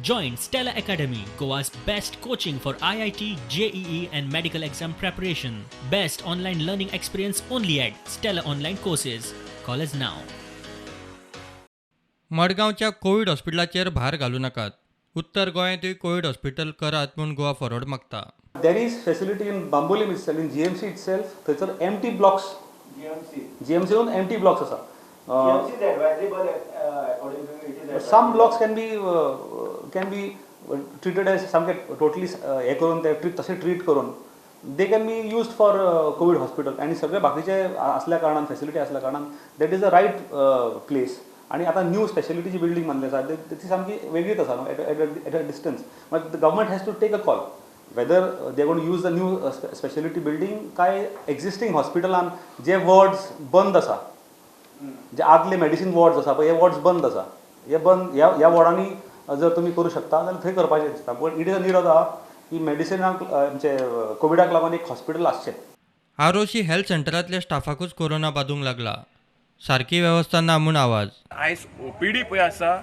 Join Stella Academy, Goa's best coaching for IIT, JEE, and medical exam preparation. Best online learning experience only at Stella Online Courses. Call us now. मडगांवच्या Covid हॉस्पिटलाचेर भार घालूं नाकात. उत्तर गोंयांतूय Covid hospital करात म्हूण Goa forward मागता. There is facility in Bambolim itself, in GMC itself. थंयसर empty blocks. GMC. GMC हून empty blocks आसा. GMC is advisable, according to you, it is Some advisable. Blocks can be treated as सामके totally हे करून, ते treat तशें treat करून they can be used for Covid hospital. आनी सगळे बाकीचे आसल्या कारणान, फेसिलिटी आसल्या कारणान, that is the right place. आनी आतां न्यू स्पेशलिटीची बिल्डींग बांदली आसा, ती सामकी वेगळीच आसा न्हू, at a distance. मागीर the government has to take a call whether they gonna use the new speciality building काय एक्झिस्टींग हॉस्पिटलान जे वॉर्ड्स बंद आसा, जे आदले मेडिसीन वॉर्ड्स आसा पळय, हे वॉर्ड्स बंद आसा. हे बंद ह्या वॉर्डांनी जर तुमी करूं शकता जाल्यार थंय करपाचें दिसता. But it is a need of the की मेडिसिनाक, आमचे कोविडाक लागून एक हॉस्पिटल आसचें. आरोशी हेल्थ सेंटरांतल्या स्टाफाकूच कोरोना बादूंक लागला, सारकी वेवस्था ना म्हूण आवाज. आयज ओपीडी पळय आसा,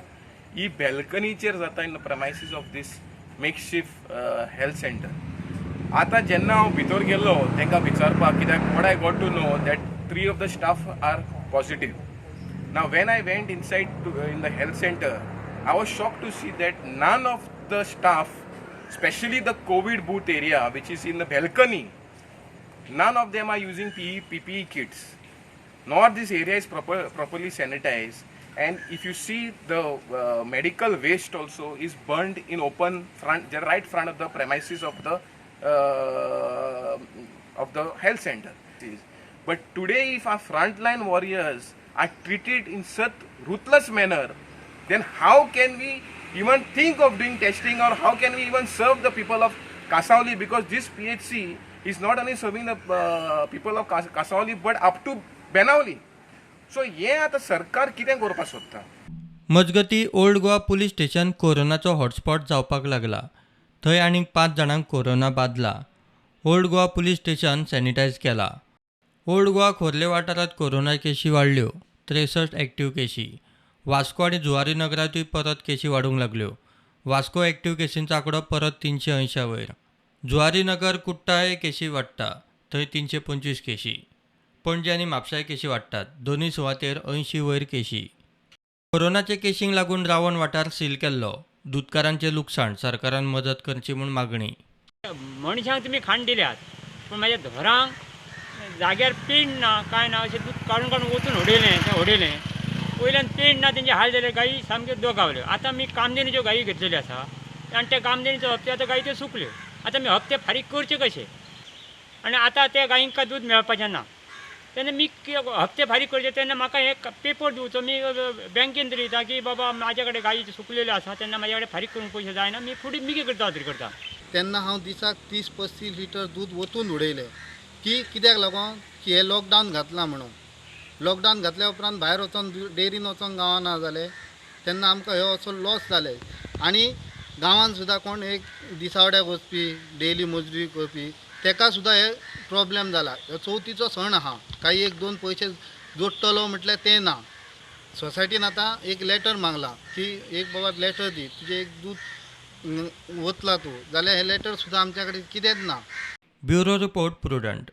ही बॅल्कनीचेर जाता, in the premises of this makeshift health center. आतां जेन्ना हांव भितर गेलो तांकां विचारपाक, कित्याक what I got to know that three of the staff are positive. Now, when I went inside in the health center, I was shocked to see that none of the staff, specially the Covid booth area, which is in the balcony, none of them are using PE, PPE kits, nor this area is properly sanitized. And if you see, the medical waste also is burned in open front, the right front of the premises of the health center. But today, if our frontline warriors are treated in such ruthless manner, then how can we even think of doing testing, or how can we even serve the people of Kasavli? Because this PHC is not only serving the people of Kasavli but up to Benaulim. So हे आतां सरकार कितें करपाक सोदता? मजगती, old Goa police station कोरोनाचो hotspot जावपाक लागला. थंय आनीक पांच जाणांक कोरोना बादला. Old Goa police station sanitise केला. ओल्ड गोवा खोर्ले वाठारांत कोरोना केशी वाडल्यो, 63 एक्टिव्ह केशी. वास्को आनी जुवारी नगरांतूय परत केशी वाडूंक लागल्यो. वास्को एक्टिव्ह केशींचो आंकडो परत 380 वयर. जुवारी नगर, कुट्टाळे केशी वाडटा, थंय 325 केशी. पणजे आनी म्हापशाय केशी वाडटात, दोनूय सुवातेर 80 वयर केशी. कोरोनाचे केशींक लागून रावण वाठार सील केल्लो. दुदकारांचें लुकसाण, सरकारान मदत करची म्हूण मागणी. मनशांक तुमी खाण दिल्यात, पूण म्हाज्या धोरांक जाग्यार पेंड ना, कांय ना. अशें दूद काडून काडून वचून उडयलें, तें उडयलें. वयल्यान पेंड ना, तेंचे हाल जाले. गायी सामक्यो दोगावल्यो. आतां आमी कामदेणीच्यो गायी घेतलेल्यो आसा आनी त्या कामदेणीचो हप्ते, आतां गायी त्यो सुकल्यो. आतां आमी हप्ते फारीक करचे कशे? आनी आतां त्या गायींक काय दूद मेळपाचें ना. तेन्ना मी हप्ते फारीक करचे तेन्ना म्हाका हे पेपर दिवचो. मी बँकेन तरी दिता की बाबा, म्हाजे कडेन गायी सुकलेल्यो आसा, तेन्ना म्हाजे कडेन फारीक करूंक पयशे जायना, मी फुडें मिगे करता तरी करता. तेन्ना हांव दिसाक 30-35 लिटर दूद ओतून उडयलें, की कित्याक लागून की हें लॉकडावन घातलां म्हणून. लॉकडावन घातल्या उपरांत भायर वचोन डेरीन वचोन गावना जालें. तेन्ना आमकां हो असो लॉस जाले. आनी गांवांत सुद्दां कोण एक दिसावड्याक वचपी, डेली मजुरी करपी, तेका सुद्दां हे प्रॉब्लेम जाला. हो चवथीचो सण आहा, काही एक दोन पयशे जोडटलो म्हटल्यार तें ना. सोसायटीन आतां एक लेटर मागलां की एक बाबा लेटर दी, तुजें एक दूद वतला तूं जाल्यार. हें लेटर सुद्दां आमच्या कडेन कितेंच ना. Bureau report, prudent.